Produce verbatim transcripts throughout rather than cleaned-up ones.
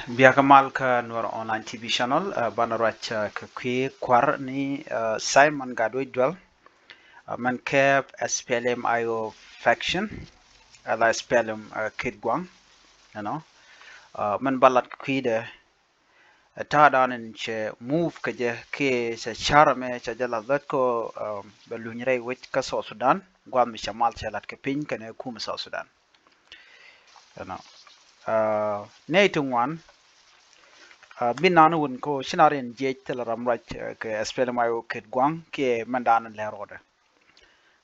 Biakä mal kä Nuer Online T V channel, uh, banɛ ruac uh, kɛ kui̱ kua̱r ni uh, Simon Gatwec Dual, uh, mɛn kɛp S P L M I O faction, ala S P L M uh, Kitgwang, you know. Uh, mɛn ba lat kɛ kui̱dɛ, uh, ta̱a̱ dan in cɛ move kɛ jɛ kiɛ cɛ car mɛ cɛ jɛ lat lat kɔ, um, bɛ luny rɛy wec kä South Sudan, gua̱a̱th mi cɛ mal cɛ lat kɛ piny kɛnɛ kum South Sudan. Ɛnɔ. Uh, nɛy ti ŋuan, uh, bi nan wun ko ci na rin jiec thil ram ruac, uh, kɛ S P L M I O Kitgwang kiɛ mɛn dan lɛ rɔɔdɛ.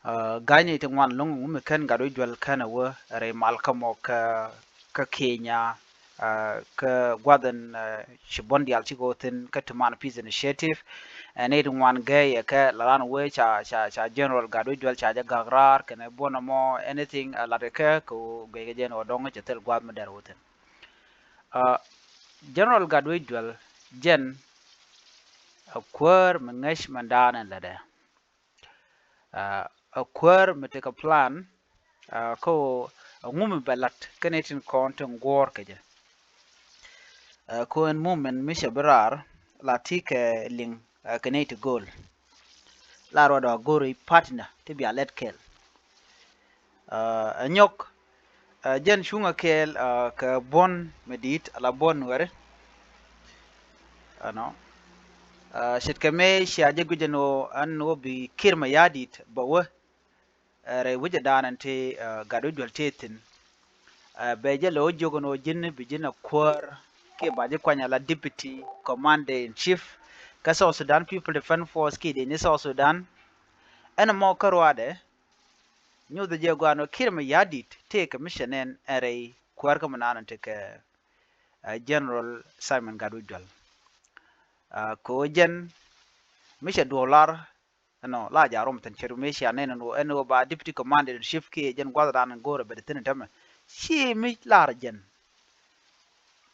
Uh, ga̱ny nɛy ti ŋuan loŋ ŋu mi kɛn Gatwec Dual kɛn a wä rɛy mal kä mɔ kä, kä Kenya, uh, kä gua̱dhɛn, uh, ci buɔ̱n diaal ci kɛ wä thi̱n kä Tumaini Peace Initiative. Ɛn nɛy ti ŋuan gɛy ɛ kɛ la ran wee ca, ca, ca General Gatwec Dual ca jɛ gak raar kɛnɛ buɔ̱n ɛmɔ anything, uh, lat ɛ kɛ kɛ wä guic kɛ jɛn ɔ dɔŋ cɛ thil gua̱a̱th mi dɛr wä thi̱n. Uh, General Gatwec Dual jɛn a kuäär mi ŋäc mɛn daanɛ lätdɛ. Uh, a kuäär mi tekɛ plan, uh, kä ɣöö a ŋu mi bɛ lat kä nɛy tin kɔn tin guɔ̱ɔ̱r kɛ jɛ. Uh, kä ɣöö ɛn movement mi cɛ bi raar la ti kɛ liŋ, uh, kɛ nɛy ti go̱o̱l. La ruɔdɔ a go̱o̱r i̱ partner ti bia lɛt kɛl. Uh, a nyɔk, uh, jɛn cuŋä kɛɛl, uh, kɛ buɔ̱n mi di̱i̱t ala buɔ̱n Nuɛri. Ɛnɔ. Uh, ce̱tkɛ mëë cia jɛ guic ɛn ɣöö ɛn ɣöö bi Kiir Mayardit bɛ wä, uh, rɛy wecɛ daanɛ ti, uh, Gatwec Dual tëë thi̱n. Uh, bɛ jɛ lɛ wä jiök ɛn ɣöö ji̱n bi ji̱n a kuäär kiɛ ba ji̱ kuany ala deputy commander in chief kä South Sudan People Defense Force kiɛ dee ni South Sudan. Ɛn ɛmɔ kä ruaadɛ nyoth jɛ gua̱a̱n ɣöö Kiir Mayardit tëë kɛ mi cɛ nɛn ɛn rɛy kuäär kä mi naan tekɛ, uh, General Simon Gatwec Dual. Uh, kɛ ɣöö jɛn mi cɛ duɔ̱ɔ̱p lar ɛnɔ la ja̱ rom thi̱n cɛ rum mi cia nɛn ɛn ɣöö ɛn ɣöö ba deputy commander in chief kiɛ jɛn gua̱thdan in go̱o̱rɛ bɛ di thi̱n in tämɛ. Ci mi lar jɛn.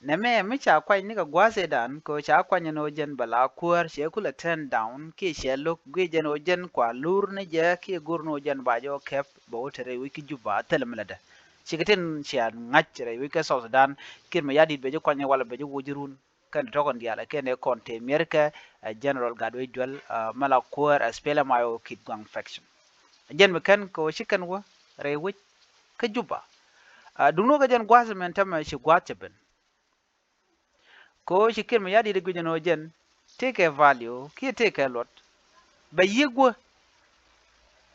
Nɛmɛ mi ca kuany ni kɛ gua̱a̱th ëëdan kɛ ɣöö ca kuany ɛn ɣöö jɛn bɛ la kuäär cɛ kulɛ turn down kiɛ cɛ lo̱k guic jɛn ɣöö jɛn kua lur ni jɛ kiɛ go̱r ni ɣöö jɛn ba jɛ ɣöö kɛp bɛ wä te rɛy wec kä Juba thilɛ mi lätdɛ. Cikɛ tin cia ŋa̱c rɛy wec kä South Sudan, Kiir Mayardit bɛ ji̱ kuany walɛ bɛ ji̱ woc ji̱ run. Kɛn tɔkɔn diaal ɛ kɛn ɛ kɔn te miɛr kɛ, uh, General Gatwec Dual, uh, mɛ la kuäär S P L M I O Kitgwang faction. Jɛn mi kɛn kɛ ɣöö ci kɛn wä rɛy wec kä Juba. Uh, duŋni wä kɛ jɛn gua̱a̱th mɛn tämɛ ci gua̱a̱th cɛ ben. Kɛ ɣöö ci Kiir Mayardit guic ɛn ɣöö jɛn tëëkɛ value kiɛ tëëkɛ luɔt bɛ yiëk wä.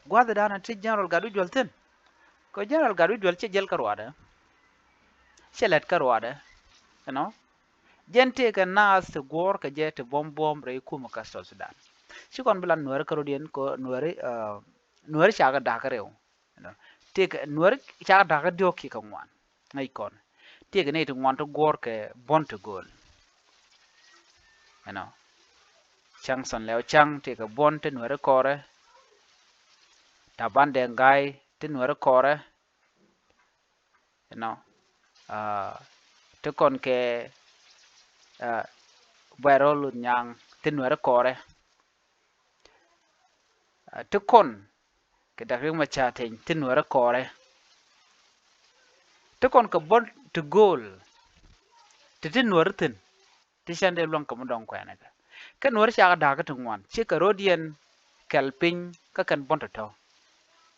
Gua̱a̱th dan ti General Gatwec Dual thi̱n. Kɛ ɣöö General Gatwec Dual cɛ jäl kä ruaadɛ. Cɛ lɛt kä ruaadɛ. You know? Jɛn tëëkɛ naath ti guɔ̱ɔ̱r kɛ jɛ ti buɔ̱m buɔ̱m rɛy kumɛ kä South Sudan. Ci kɔn bi la Nuɛri kä rɔ̱diɛn kɛ ɣöö Nuɛri, uh, Nuɛri cakɛ da̱kä rɛw. You know, tëëkɛ Nuɛri cakɛ da̱kä diɔ̱k kiɛ kɛ ŋuan. Ŋäc kɔn. Tëëkɛ nɛy ti ŋuan ti guɔ̱ɔ̱r kɛ buɔ̱n ti gööl. You know. Caŋ Thɔn Lɛw Caŋ tëëkɛ buɔ̱n ti Nuɛri kɔrɛ. Taban Deng Gai ti Nuɛri kɔrɛ. You know. Uh, ti kɔn kɛ, uh, Buay Rol Nyaŋ ti Nuɛri kɔrɛ. Uh, ti kɔn kɛ Dak Riek Machar Teny ti Nuɛri kɔrɛ. Ti kɔn kɛ buɔ̱n ti gööl ti ti Nuɛri thi̱n ti cɛn dee luäŋ kɛ mi dɔ̱ŋ kuɛɛnɛ kɛ. Kä Nuɛri cakɛ da̱kä ti ŋuan cikɛ rɔ̱diɛn kɛl piny kä kɛn buɔ̱n tɔ̱tɔ̱.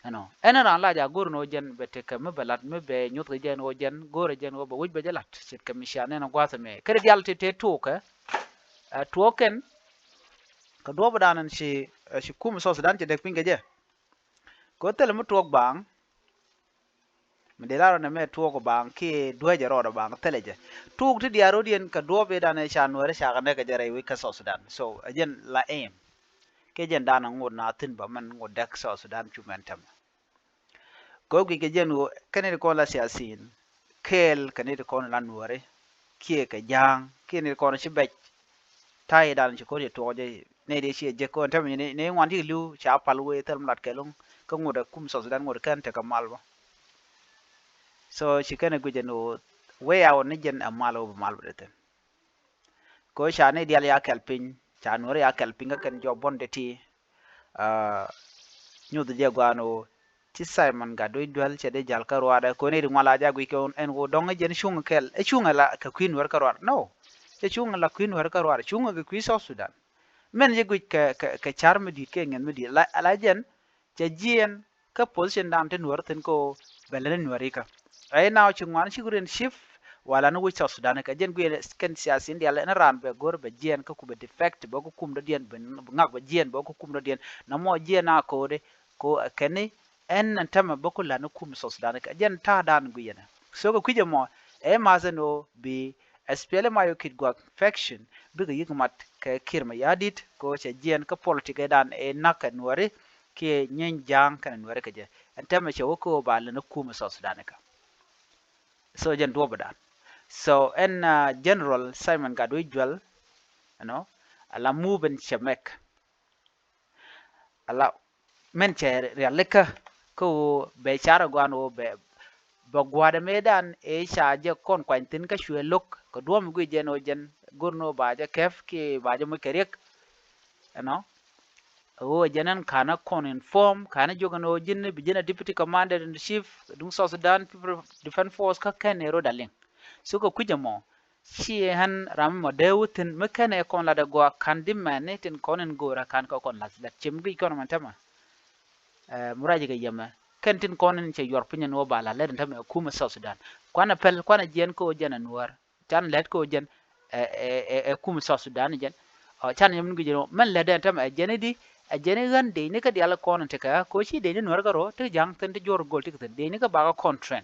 Ɛnɔ ɛn raan la ja̱ go̱o̱r ni ɣöö jɛn bɛ tekɛ mi bɛ la̱t mi bɛ nyuthkɛ jɛn ɣöö jɛn go̱o̱rɛ jɛn ɣöö bɛ wec bɛ jɛ la̱t ce̱tkɛ mi cia nɛn ɛ gua̱a̱th ɛmɛ. Kä di diaal ti tëë tuɔɔkɛ, ɛ, tuɔɔk kɛn kɛ duɔ̱ɔ̱p dan ɛn ci, ɛ, ci kum South Sudan cɛ dek piny kɛ jɛ. Kɛ ɣöö thilɛ mi tuɔɔk baaŋ. Mi dee la rɔ nɛmɛ tuɔɔk baaŋ kiɛ duäcɛ rɔɔdɛ baaŋ thilɛ jɛ. Tuɔɔk ti diaal rɔ̱diɛn kɛ duɔ̱ɔ̱p i̱ danɛ ca Nuɛri cakɛ nɛkɛ jɛ rɛy wec kä South Sudan. So ɛ jɛn la aim. Kiɛ jɛn danɛ ŋot na thi̱n bä mɛn ŋot dɛk South Sudan cu mɛn tämɛ. Kɛ ɣöö guic kɛ jɛn ɣöö kɛn i̱ ti kɔn la siasin kɛɛl kɛn i̱ ti kɔn la Nuɛri kiɛ kɛ ja̱a̱ŋ kiɛ ni ti kɔn ci bɛc. Ta̱a̱ i̱ dan ci ko̱r cɛ tuɔɔk jɛ nɛy dee ciɛ jek kɔn tɛmɛ ni ŋuan ti li̱w ca pal wee thil mi lat kɛl kä ŋot ɛ kum South Sudan ŋot kɛn tekɛ mal bä. So ci kɛn ɛ guic ɛn ɣöö wee a ɣöö ni jɛn ɛ mal ɣöö bi mal bä dee thi̱n. Kɛ ɣöö ca nɛy diaal ya kɛl piny ca Nuɛri ya kɛl piny kä kɛn jɔɔk buɔ̱n dee ti. Aa, nyuth jɛ gua̱a̱n ɣöö ci Simon Gatwec Dual cɛ dee jal kä ruaadɛ kɔn i̱ ri ŋual a ja guic kɛ ɛn ɣöö dɔ̱ŋ ɛ jɛn cuŋ kɛl, ɛ cuŋ ɛ la kɛ kui̱ Nuɛr kä ruaadɛ. No. Cɛ cuŋ ɛ la kui̱ Nuɛr kä ruaadɛ, cuŋ ɛ kɛ kui̱ South Sudan. Mɛn jɛ guic kɛ, kɛ, kɛ car mi di̱i̱t kɛ ŋɛn mi di̱i̱t. La, la jɛn cɛ jiɛɛn kä position dan ti Nuɛr thi̱n kä ɣöö bɛ lät ni Nuɛr ikä. Right now ci ŋuan ci ku rin shift wala ni wi̱c South Sudan ikä. Jɛn guic kɛn siasin dial ɛn raan bɛ go̱r bɛ jiɛɛn kä ku bɛ defect bɛ ku kum dɔ̱diɛn bɛ ŋak bɛ jiɛɛn bɛ ku kum dɔ̱diɛn. Namɔ jiɛɛn a ko̱o̱di ko kɛn ni ɛn ɛn tämɛ bä ku la̱t ni kum South Sudan kɛ jɛn ta̱a̱ dan guiyɛnɛ. So kɛ kui̱c ɛmɔ ɛ math ɛn ɣöö bi SPLM IO kit guak faction bikɛ yi̱k mat kɛ Kiir Mayardit kɛ ɣöö cɛ jiɛɛn kä politik ɛ dan ɛ nak kɛ Nuɛri kiɛ nyieeny Ja̱a̱ŋ kɛnɛ Nuɛri kɛ jɛ. Ɛn tämɛ cɛ wä kɛ ɣöö ba la̱t ni kum South Sudan kɛ. So jɛn duɔ̱p ɛ dan. So ɛn, uh, General Simon Gatwec Dual, you know, ala move in cɛ mɛk. Ala mɛn cɛ rialikä kä ɣöö bɛ car ɛ guan ɣöö bɛ, bɛ gua̱a̱dɛ mëëdan ëë ca jɛ kɔn kuany thi̱n kä cuɛ lo̱k kɛ duɔ̱ɔ̱m guic jɛn ɣöö jɛn go̱r ni ɣöö ba jɛ kɛp kiɛ ba jɛ moc kɛ riɛk. Ɛnɔ ɣöö jɛn ɛn ka̱n ɛ kɔn inform ka̱n ɛ jiök ɛn ɣöö ji̱n bi ji̱n ɛ deputy commander in chief duŋ South Sudan People Defense Force kä kɛn ɛ rot a liŋ. So kɛ kui̱c ɛmɔ Ci ɣän ram mɔ dee wä thi̱n mi kɛn ɛ kɔn lat ɛ gɔaa ka̱n di mɛn ni tin kɔn in go̱o̱r ɛ ka̱n kɛ kɔn lath lɛt cim gi̱c kɔn mɛn tämɛ. Ɛ, muracɛ kɛ yɛmɛ kɛn tin kɔn in cɛ yuɔr piny ɛn wä ba lath lɛt in tämɛ ɛ kumɛ South Sudan. Kuanɛ pɛl kuanɛ jiɛn kä wä jɛn ɛ Nuäär can lɛt kä wä jɛn ɛ, ɛ, ɛ, ɛ kumɛ South Sudan jɛn. Ɔ, can yɛm ni gi̱c ɛn wä mɛn lɛt ɛn tämɛ ɛ jɛn i̱di ɛ jɛn i̱ ɣän dee ni kä dial kɔn in tekɛ ɣä kɛ wä ci dee ni Nuäär kɛ rɔ ti ja̱ŋ thi̱n ti juɔr go̱l ti kɛ thi̱n dee ni kä bakɛ kɔn trɛn.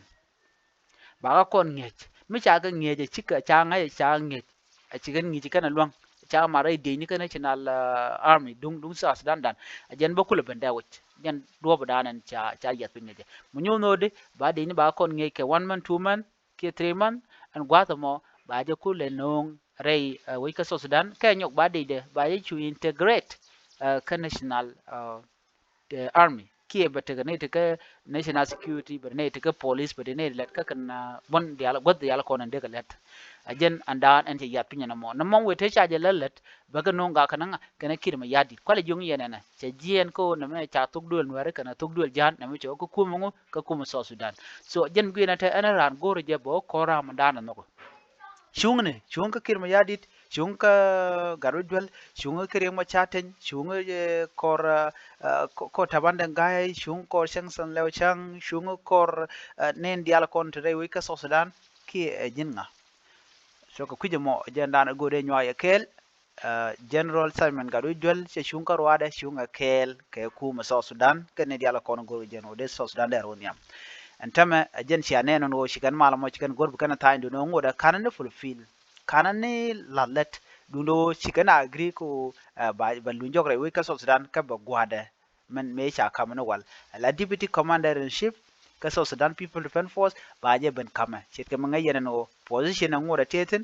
Ba kä kɔn ŋi̱eec mi ca kɛ ŋi̱eec ɛ cikɛ ca ŋa̱c ɛ ca ŋi̱eec. Ɛ cikɛ ŋi̱eec kɛn ɛ luäŋ ca mat rɛy diecni kɛn national, uh, army duŋ duŋ South Sudan dan. Ɛ jɛn bä kulɛ ben dee wi̱c jɛn duɔ̱ɔ̱p dan ɛn ca ca yiath piny ŋi̱eec ɛ mi nyuuth no̱o̱di ba diecni ba kɔn ŋi̱eec kɛ one month, two month kiɛ three month. Ɛn gua̱a̱th ɛmɔ ba jɛ kulɛ no̱o̱ŋ rɛy, uh, wec kä South Sudan kɛ nyɔk ba diecdɛ ba jɛ cu integrate, uh, kä national, uh, army kiɛ bɛ tekɛ nɛy tekä national security bɛ nɛy tekä police bɛ nɛy lɛt kä kɛn, ah, buɔ̱n diaal guäth diaal kɔn in dekɛ lɛt. A jɛn ɛn daan ɛn cɛ yiath piny ɛn ɛmɔ nɛ mɔm wee te ca jɛ lät lɛt bɛ kɛ no̱o̱ŋ gak kɛn ŋa kɛn ɛ Kiir Mayardit kualɛ jiöŋ yɛn ɛnɛ cɛ jiɛɛn kä ɣöö nɛmɛ ca thok duël Nuääri kɛn ɛ thok duël Ja̱a̱ŋ nɛmɛ cɛ wä kä kumɛ ŋu kä kumɛ South Sudan. So jɛn guiɛn ɛ te ɛn ɛ raan go̱o̱rɛ jɛ bɛ wä kɔn ram ɛn daan ɛ nhɔkɔ. Cuŋni cuŋ kä Kiir Mayardit cuŋ kä Gatwec Dual cuŋ kä Riek Machar Teny cuŋ, eh, kɔr, eh, kɔ- kɔr Taban Deng Gai cuŋ kɔr Cäŋ Thɛn Lɛw Cäŋ cuŋ kɔr, eh, nɛn diaal kɔn te rɛy wec kä South Sudan kiɛ, eh, ji̱n ŋa. So kɛ kui̱c ɛmɔ jɛn dan ɛ go̱o̱r dee nyuak yɛ kɛɛl. Ɛ, General Simon Gatwec Dual cɛ cuŋ kä ruaadɛ cuŋ ɛ kɛɛl kɛ kumɛ South Sudan kɛn ni diaal kɔn go̱r jɛn ɣöö dee South Sudan dee rɔ nhiam. Ɛn tämɛ ɛ jɛn cia nɛn ɣöö ci kɛn mal mɔ ci kɛn go̱r bi kɛn tha̱a̱ny duundɛ ŋot ɛ ka̱n ni fulfill ka̱n ni lath lät duundɛ ɣöö ci kɛn agree kɛ ɣöö, ɛ, ba ba luny jɔk rɛy wec kä South Sudan kä bɛ gua̱a̱dɛ. Mɛn mëë ca ka̱m ni wal ala deputy commander in chief kä South Sudan People Defense Force ba jɛ ben ka̱mɛ ce̱tkɛ mi ŋäc yɛn ɛn ɣöö position ɛ ŋot ɛ tëë thi̱n.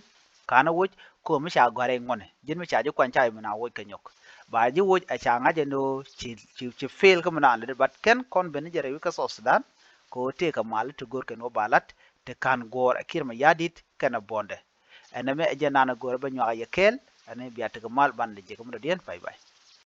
Ka̱n ɛ woc ko̱o̱m mi ca gɔ̱a̱r rɛy ŋuɔ̱nɛ ji̱n mi ca ji̱ kuany ca ji̱ mi na woc kɛ nyɔk. Ba ji̱ woc ɛ ca ŋa̱c ɛn ɣöö ci ci ci fail kä mi na lät but kɛn kɔn ben ni jɛ rɛy wec kä South Sudan. Kɛ ɣöö tëëkɛ mal ti go̱o̱r kɛn ɣöö ba la̱t ti ka̱n guɔ̱ɔ̱r ɛ Kiir Mayardit kɛn ɛ buɔ̱ndɛ. Ɛn ɛmɛ ɛ jɛ nan ɛ go̱o̱r ɛ bä nyuak ɛ yɛ kɛɛl ɛn ɛ bia tekɛ mal ban lɛ jɛ kɛ mi dɔ̱diɛn. Bye bye.